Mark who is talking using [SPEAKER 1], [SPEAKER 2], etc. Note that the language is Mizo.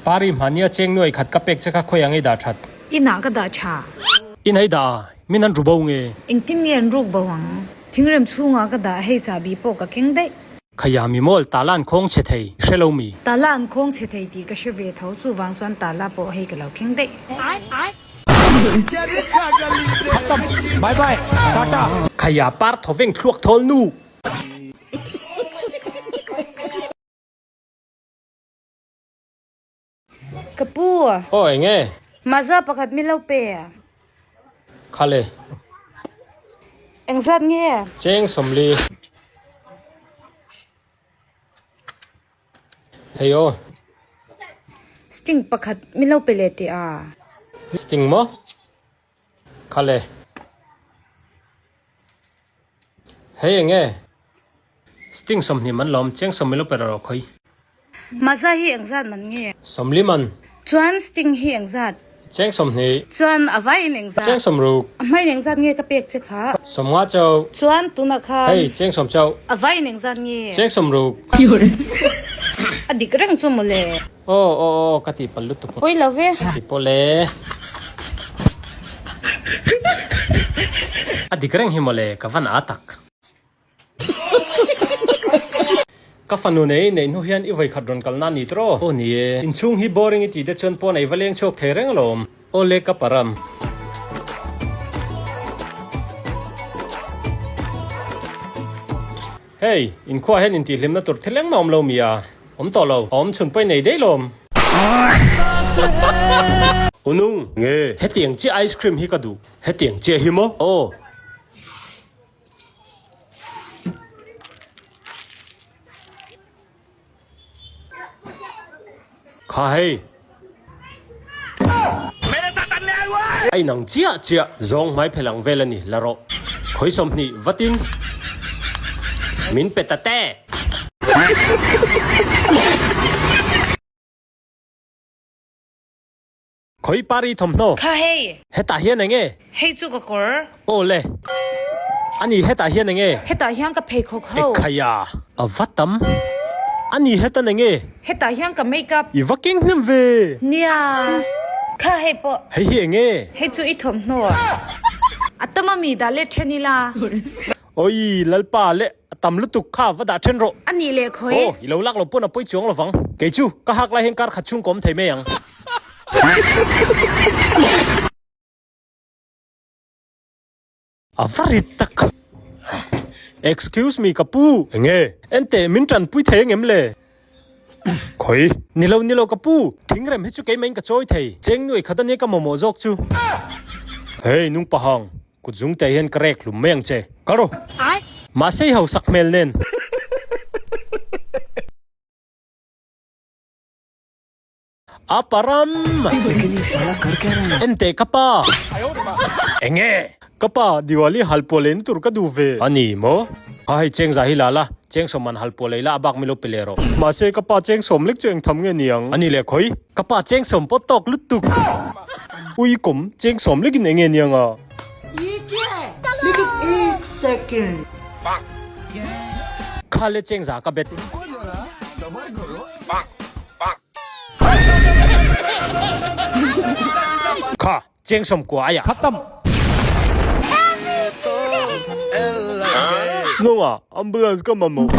[SPEAKER 1] Pari hmania cheng nuai khat ka pek che kha khawi ang i dah that?
[SPEAKER 2] Inah ka dah tha.
[SPEAKER 1] Inah i dah a, min an ru bo nge?
[SPEAKER 2] Engtin nge an ruk bo ang? Thingrem chhungah ka dah hei chahbi pawh ka keng daih.
[SPEAKER 1] Khaya mi mawl tala an khawng chhe thei, i hre lo mi?
[SPEAKER 2] Tala an khawng chhe thei tih ka hre ve tho, chuvang chuan tala pawh hei ka lo keng daih.
[SPEAKER 1] Khaya par thawveng thluak thawl nu.
[SPEAKER 2] Ka pu.
[SPEAKER 1] Aw eng e?
[SPEAKER 2] Maza pakhat mi lo pe.
[SPEAKER 1] Khale.
[SPEAKER 2] Engzat nge?
[SPEAKER 1] Cheng sawmli. Hei aw.
[SPEAKER 2] Sting pakhat mi lo pe leh teh a.
[SPEAKER 1] Sting maw? Khale. Hei eng e? Sting 20 man lawm, cheng 20 lo pe rawh khawi.
[SPEAKER 2] Maza hi engzat man nge?
[SPEAKER 1] 40 man.
[SPEAKER 2] Chuan sting hi engzat?
[SPEAKER 1] Cheng 20.
[SPEAKER 2] Chuan a vaiin engzat?
[SPEAKER 1] Cheng 60.
[SPEAKER 2] A hmain engzat nge ka pek che kha?
[SPEAKER 1] 50 chauh.
[SPEAKER 2] Chuan tunah khan?
[SPEAKER 1] Hei, cheng 10 chauh.
[SPEAKER 2] A vaiin engzat nge?
[SPEAKER 1] Cheng 60.
[SPEAKER 2] A dik reng chu mawle.
[SPEAKER 1] Aw aw aw ka tih palh lutuk.
[SPEAKER 2] Pawi lo ve.
[SPEAKER 1] Ti pawh le. A dik reng hi mawle ka van a tak. Ka fanu nei neih hnu hian i vawikhat rawn kalna a ni tawh. Aw ni e. Inchhung hi boring i tih te chuan pawn ei va leng chhuak thei reng alawm. Aw le ka param. Hei, inkhua hian intihhlimna tur thil engmah awm lo mi a? Awm tawh lo, a awm chhun pawh i nei daih lawm. Unung, nge hetiang chiah ice cream hi ka duh, hetiang chiah hi maw? Aw. Kha hei. A inang chiah chiah zawng hmai phelh ang vel a ni, la rawh. Khawi 20 vatin min pe ta te. Khawi pari thawmhnaw.
[SPEAKER 2] Kha hei.
[SPEAKER 1] Hetah hian eng nge?
[SPEAKER 2] Hei chu ka kawr.
[SPEAKER 1] Aw le. Ani hetah hian eng nge?
[SPEAKER 2] Hetah hian ka pheikhawk ho.
[SPEAKER 1] Ekhaya. A va tam. Ani hetan eng nge?
[SPEAKER 2] Hetah hian ka makeup.
[SPEAKER 1] I va keng hnem ve.
[SPEAKER 2] Nia. Kha hei pawh.
[SPEAKER 1] Hei hi eng nge?
[SPEAKER 2] Hei chu i thawmhnaw. A tam a mi dah let then ila.
[SPEAKER 1] Awii Lalpa le a tam lutuk kha va dah then rawh.
[SPEAKER 2] A nih leh khawi.
[SPEAKER 1] Aw, i lo lak lo pawn a pawi chuang lovang. Kei chu, ka hak lai hian kar khat chhung ka awm thei mai ang. A va rit tak. Excuse me ka pu. Enge? Enteh min tanpui thei angem le? Khawi? Ni lo, ni lo ka pu. Thingrem hi chu keimah in ka chawi thei. Cheng nuai khat ania ka mamawh zawk chu. Hey nung pahang. Kut zung te hian ka rek hlum mai ang che. Kal rawh. Mahse i hausak hmel nen. A param! Enteh ka pa! Enge? Ka pa, Diwali halpuah leina tur ka duh ve. A ni maw? Kha hei cheng za hi la la, cheng sawm man halpuah lei la a bak mi lo pe leh rawh. Mahse ka pa cheng sawm lek chu eng tham nge ni ang? A ni leh khawi? Ka pa cheng sawm pawh tawk lutuk. Ui kawm, cheng sawm lekin eng nge niang a? Kha le cheng za ka bet. Kha, cheng sawm kua aia. Nunga, ambulance ka mamawh.